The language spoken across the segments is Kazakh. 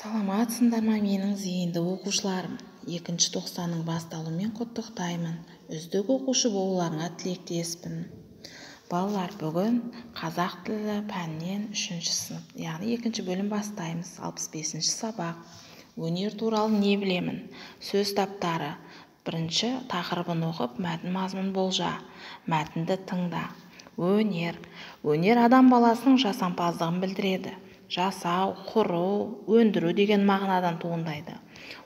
Саламатсыңдар ма, менің зейінді оқушыларым? Екінші тоқсанның басталуымен құттықтаймын. Үздік оқушы болуларыңа тілектеспін. Балалар, бүгін қазақ тілі пәнінен үшінші сынып, яғни екінші бөлім бастаймыз. 65-ші сабақ. Өнер туралы не білемін? Сөз таптары. Бірінші тақырыбын оқып, мәтін мазмұнын болжа. Мәтінді тыңда. Өнер. Өнер адам баласының жасампаздығын білдіреді. Жасау, құру, өндіру деген мағынадан туындайды.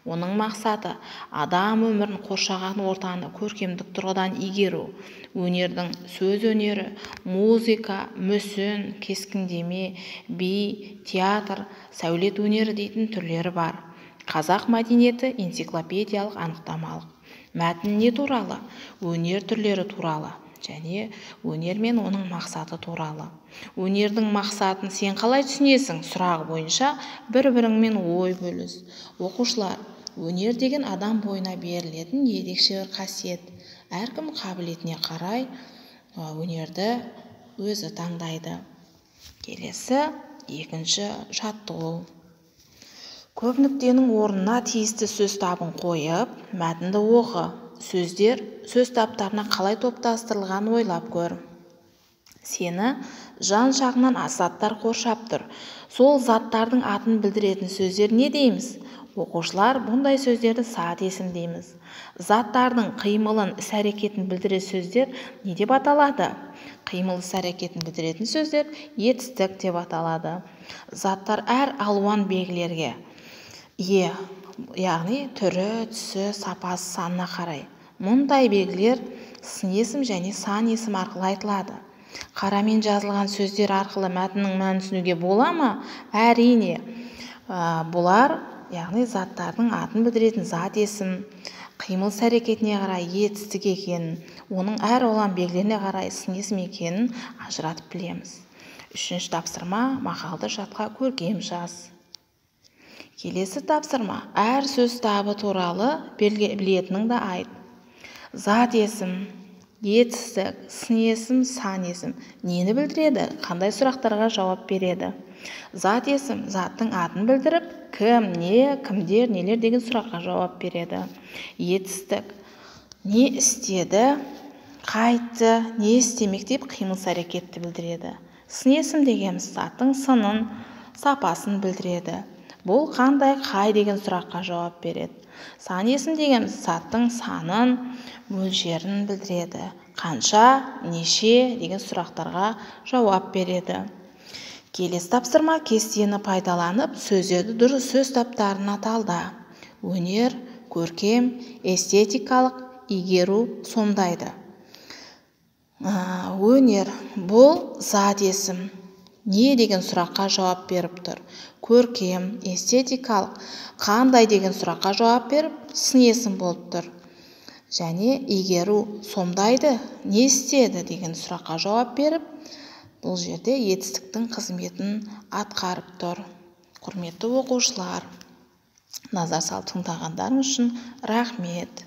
Оның мақсаты адам өмірін, қоршаған ортаны көркемдік тұрғыдан игеру. Өнердің сөз өнері, музыка, мүсін, кескіндеме, би, театр, сәулет өнері дейтін түрлері бар. Қазақ мәдениеті энциклопедиялық анықтамалық. Мәтін не туралы? Өнер түрлері туралы және өнер мен оның мақсаты туралы. Өнердің мақсатын сен қалай түсінесің? Сұрағы бойынша бір-біріңмен ой бөліс. Оқушылар, өнер деген адам бойына берілетін ерекше бір қасиет. Әркім қабілетіне қарай өнерді өзі таңдайды. Келесі екінші жаттығу. Көп нүктенің орнына тиісті сөз табын қойып, мәтінді оқы. Сөздер сөз таптарына қалай топтастырылғанын ойлап көр. Сені жан жағынан заттар қоршап тұр. Сол заттардың атын білдіретін сөздер не дейміз? Оқушылар, бұндай сөздерді зат есім дейміз. Заттардың қимылын, іс-әрекетін білдіретін сөздер не деп аталады? Қимыл, іс-әрекетін білдіретін сөздер етістік деп аталады. Заттар әр алуан белгілерге ие, яғни түрі, түсі, сапасы, санына қарай. Мұндай белгілер сын есім және сан есім арқылы айтылады. Қарамен жазылған сөздер арқылы мәтіннің мәнін түсінуге бола ма? Әрине. Бұлар, яғни заттардың атын білдіретін зат есім, қимыл іс-әрекетіне қарай етістік екенін, оның әр алуан белгілеріне қарай сын есім екенін ажыратып білеміз. Үшінші тапсырма: мақалды жатқа көркем жаз. Келесі тапсырма: әр сөз табы туралы білетініңді айт. Зат есім, етістік, сын есім, сан есім нені білдіреді, қандай сұрақтарға жауап береді? Зат есім заттың атын білдіріп, кім, не, кімдер, нелер деген сұраққа жауап береді. Етістік не істеді, қайтты, не істемек деп қимыл әрекетті білдіреді. Сын есім дегеніміз заттың сынын, сапасын білдіреді. Бұл қандай, қай деген сұраққа жауап береді. Сан есім дегеніміз заттың санын, мөлшерін білдіреді. Қанша, неше деген сұрақтарға жауап береді. Келесі тапсырма: кестені пайдаланып, сөздерді дұрыс сөз таптарына талда. Өнер, көркем, эстетикалық, игеру сомдайды. Өнер бұл зат есім. Не деген сұраққа жауап беріп тұр. Көркем, эстетикалық, қандай деген сұраққа жауап беріп, сын есім болып тұр. Және игеру сомдайды, не істеді деген сұраққа жауап беріп, бұл жерде етістіктің қызметін атқарып тұр. Құрметті оқушылар, назар салып тыңдағандарыңыз үшін рахмет.